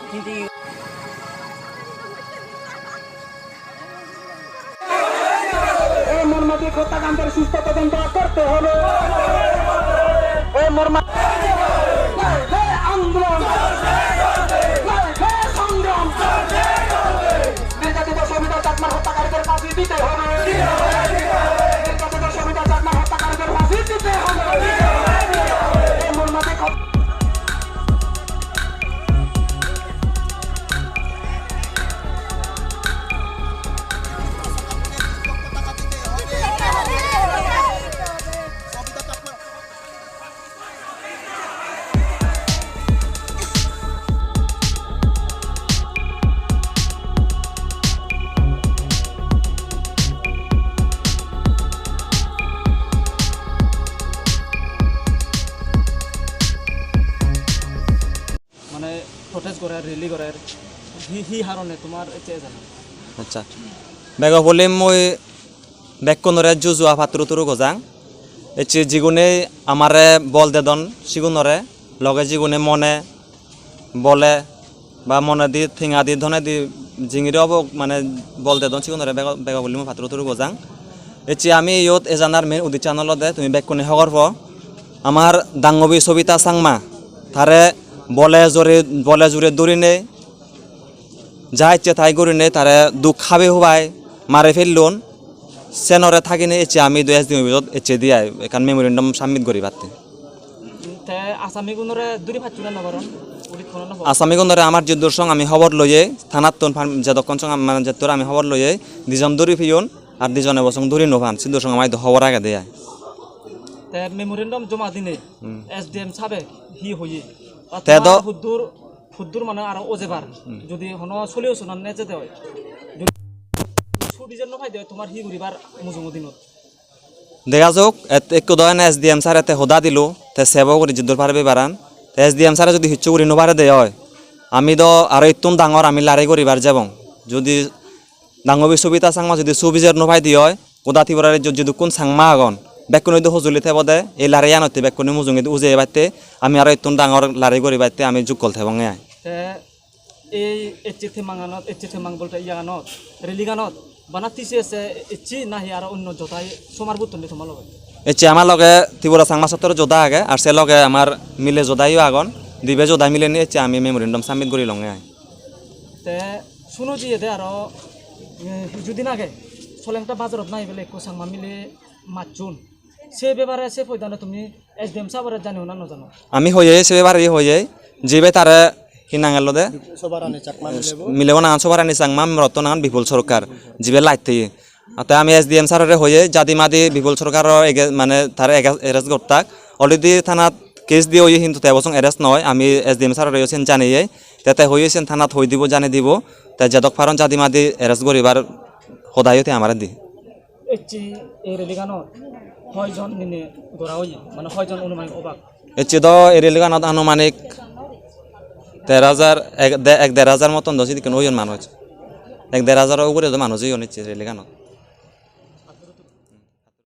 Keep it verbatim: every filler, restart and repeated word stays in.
এই মর্মান্তিক হত্যাকাণ্ডের সুষ্ঠু তদন্ত করতে হবে। এই মর্মা-, আন্দোলন, সংগ্রাম। নির্যাতিত সবিতা চাকমার হত্যাকারীদের ফাঁসি দিতে হবে। নির্যাতিত সবিতা চাকমার হত্যাকারীদের ফাঁসি দিতে হবে। এই মর্মান্তিক হত্যা- Mane protest gorer, rally gorer, hi, hi harone tomar ecche ejana? Accha. Bego poilim mui bekkunore ju ju aa patturu turu gojang. Ecche jigune amare bol dedon sigunore, loge jigune mone bole ba monedi, tengadi, dhonedi jingiri obo mane bol dedon sigunore bego, bego poilim mui patturu turu gojang. Ecche ami iyot ejanar main uddessan olode tumi bekkune hobor po. Amar dangubi Sobita Changma, tare bole jore, bole jure dhurinei, ja icche tai gurinei tare duk habe hubai mari pellon. Senore thagine ecche ami idu S D M office-ot ecche di ai ekkan memorandum submit guribatte. Te asamigunore dhuri pacchuna no paron? Police hono no paron? Asamigunore amar jiddur song ami hobor loye, thanattun pan-, jedokkon song am-, mane jettur ami hobor loye, dijon dhuri peyon, ar dijone bosong dhuri no pan, siddur song amar idu hobor agede ai. Te memorandum joma dine Hmm. S D M sabe hi hoye? Ba te tomar do huddur, huddur mane aro ojebar. Hmm. Jodi hono solution an nejede oi, jodi solution no paide oi, tomar hi guribar mujungo dinot? Dega jok, et-, ekku do ene S D M sir ete hoda dilo, te sebo guri jiddur pare bebaran. Te S D M sir e jodi hissu guri no pare de oi, ami do aro ittun dangor ami lari guribar jebong. Jodi dangubi Sobita Changma jodi subijer no pai de oi, goda Tripura rejjot jidukkun Changma agon, bekkune do hojoli thebo de, ei lari anotte bekkune mujungedi ujei ebatte, ami aro ittun dangor lari guribatte ami jukkol thebonge ai. Te ei ecche temang anot, ecche temang bolte iyaganot, rally ganot, bana T C S e ecche nahi aro onno jodai somar button de tomar loge? Ecche amar loge Tripura Changma Sottor joda age, ar se loge amar mile jodayo agon, dibe joda milenei ecche ami memorandum submit guri longe ai. Te suno jiyede aro, eh, hiju din age Solengta bazarot nahi bele ekko Changma mile majjon. Se bepare se poidano tumi S D M sabore janiyo na no jano? Ami hoye, se bepare hoye, jibe tare hi nang elode? Sobarani Chakma milebo. Milebo nangan Sobarani Changma, morotto nangan Bipul Sorkar, jibe latte. Ate ami S D M sir ore hoye, jadi madi Bipul Sorkar ege, mane tare ege-, arrest gottak. Already thanat case diye oye, hintu te bosong arrest noi. Ami S D M sir ore sen janiye, te te hoye sen thanat hoi dibo, jani dibo. Te jedok paron jadi madi arrest goribar hoda oye te amare di. Ecche ei rally ganot hoijon nine gora oye, mane hoijon onumanik obak? Ecche do ei rally ganot anumanik der hajar, ek, de-, ek der hajar moton do sidikken oyon manuj. Ek der hajar ugure do manuj oyon ecche rally ganot.